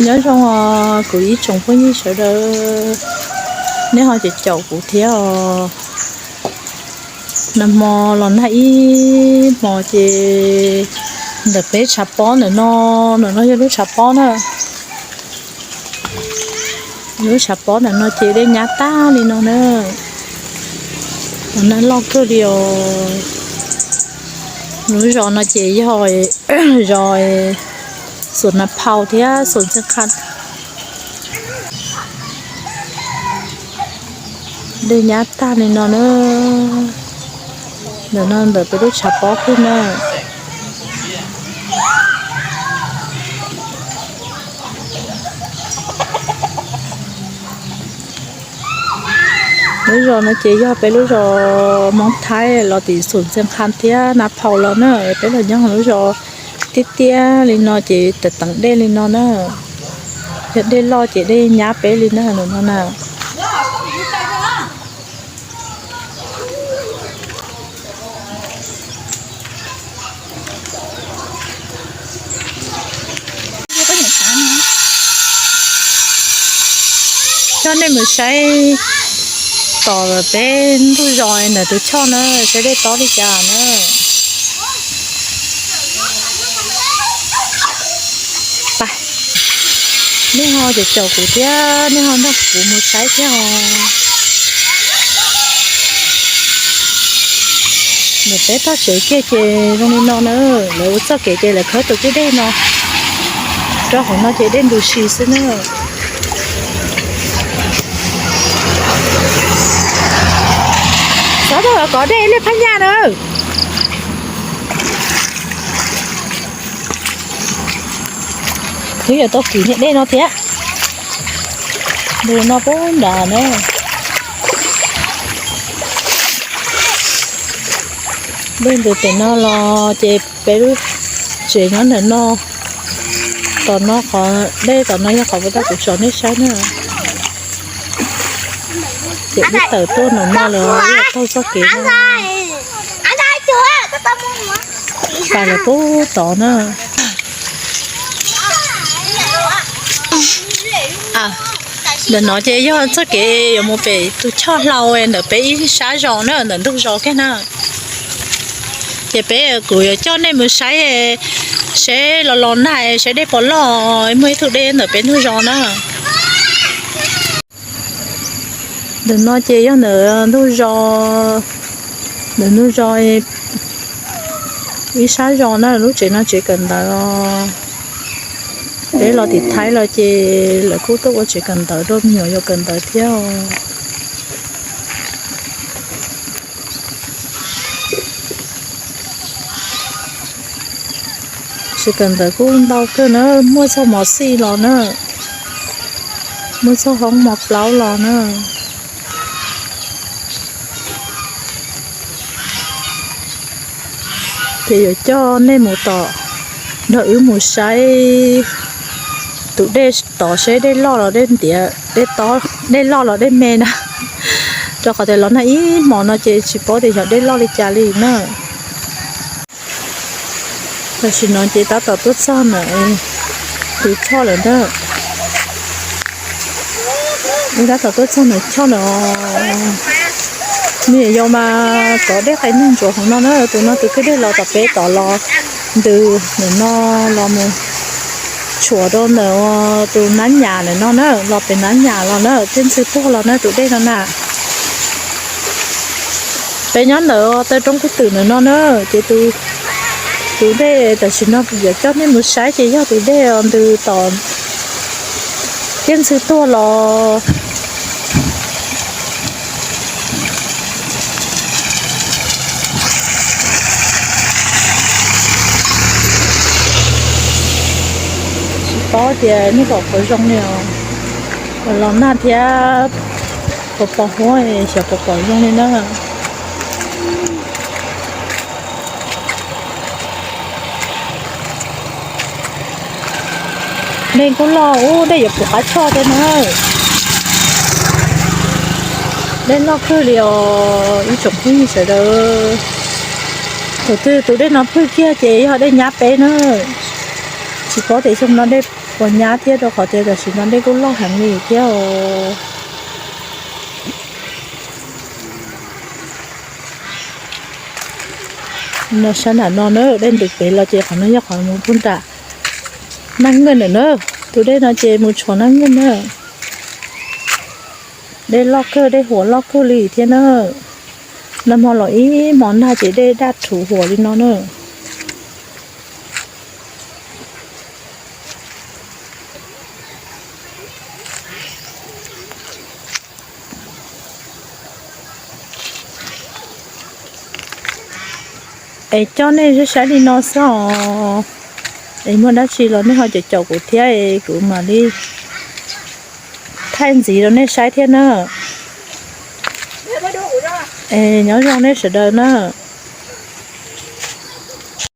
Nyob zoo os kuv ib tsoom phooj ywg sawv daws, nej ho caum caum kuv thiab os. Nag hmo los nag ib hmo ces ntawm peb tshav pob ntawm no, ntawm no yog lub tshav pob na. Lub tshav pob ntawm no ces dej nyab tag li no na. Nag loj kawg li os. Lub zos no ces yog zos Xuam Nas Phau thiab Xuam Ntxeej Qha. Dej nyab tag li no na. Ntawm no ntawm peb lub tshav pob kiag na. Lub zos no ces yog peb lub zos Hmoob Thaib los tim Xuam Ntxeej Qha thiab Nas Phau los na, peb los nyob lub zos tiaj tiaj li no ces teev teev dej li no na. Yog dej loj ces dej nyab peb li na, no na. Coj nej mus saib tom peb ntug zos ntawm tus choj na, saib dej tob li cas na. Nej ho caum caum kuv thiab nej ho nrog kuv mus saib thiab os. Ntawm peb toj tsev kiag ces zoo li no na, lawv ua txoj kev ces lawv khawb tus kwj deg no rau hauv no ces dej ntws si xwb na. Xav tau kov dej ib lej phab nyaj na. Twb yuav tau kis niam dej no thiab. Ntws no pub nrad na. Dej ntws pem no los ces peb lub tsev nyob ntawm no. Tom no qhov dej tom no yog qhov puas tau kuv tsom nej saib na. Ces wb tawm tuaj ntawm no lawm, wb taug txoj kev no pais lawm pub tod na. Ntawm no ces yog txoj kev yuav mus pem tus choj hlau ntawm peb ib sab zos na, ntawm ntug zos kiag na. Ces peb kuv yuav coj nej mus saib, saib los los nag saib dej puas loj, muaj ib tug dej ntawm peb ntug zos na. Ntawm no ces yog ntawm ntug zos, ntawm ntug zos ib sab zos na, lub tsev no tsev kawm ntawv os. Peb los tim Thaib los ces lawv kuj tuaj ua tsev kawm ntawv rau me nyuam yaus kawm ntawv thiab os. Tsev kawm ntawv kuj ntau kawg na, muaj txog mos xij los na, muaj txog hoob mos plaub los na. Ces yuav coj nej mus tom, nrog wb mus saib tus dej tod seb dej loj los dej ntiav, dej tob, dej loj los dej me na. Rau qhov tias los nag ib hmos no ces tsis paub tias xyov dej loj li cas li na. Tam sim no ces tab tom tuaj txog ntawm tus choj lawm na. Wb tab tom tuaj txog ntawm choj lawm. Me nyuam yaus mas kov dej qai nug ntsuav hauv no na, tus no tus kwj deg los tom peb tod los ntws ntawm no los mus tshuam rau ntawm tus nab nyam ntawm no na, los pem nab nyam los na, thiaj ntxhw tuag los na tus dej no na. Peb nyob ntawm taw roob kwj twm ntawm no na, ces tus dej tam sim no yuav coj nej mus saib ces yog tus dej ntws tom thiaj ntxhw tuag los. Tsis paub tias nyob tom qhov zoo li os, los nag thiab puas pom huab, xyov puas pom zoo li na. Dej kuj loj ub, dej yuav puv qab choj thiab na. Dej loj kawg li os ib tsoom phooj ywg sawv daws. Thaum twg tus dej no phwj kiag ces yog dej nyab peb na. Tsis paub tias xyoo no dej Ua nyab thiab rau qhov tias tam sim no dej kuj loj heev li thiab os. No sab nram no na, dej ntws pem los ces qhov no yog qhov mus pug nram Naj Nkeej ntawm na. Tus dej no ces mus tshuav Naj Nkeej na. Dej loj kawg, dej huam loj kawg li thiab na. Nag hmo los ib hmo nag ces dej daj rhuv huam li no na. Es coj nej saib saib li no xwb os. Es muaj dab tsi los nej ho caum caum kuv thiab es kuv mam li thaij ntxiv rau nej saib thiab na. Es nyob zoo nej sawv daws na.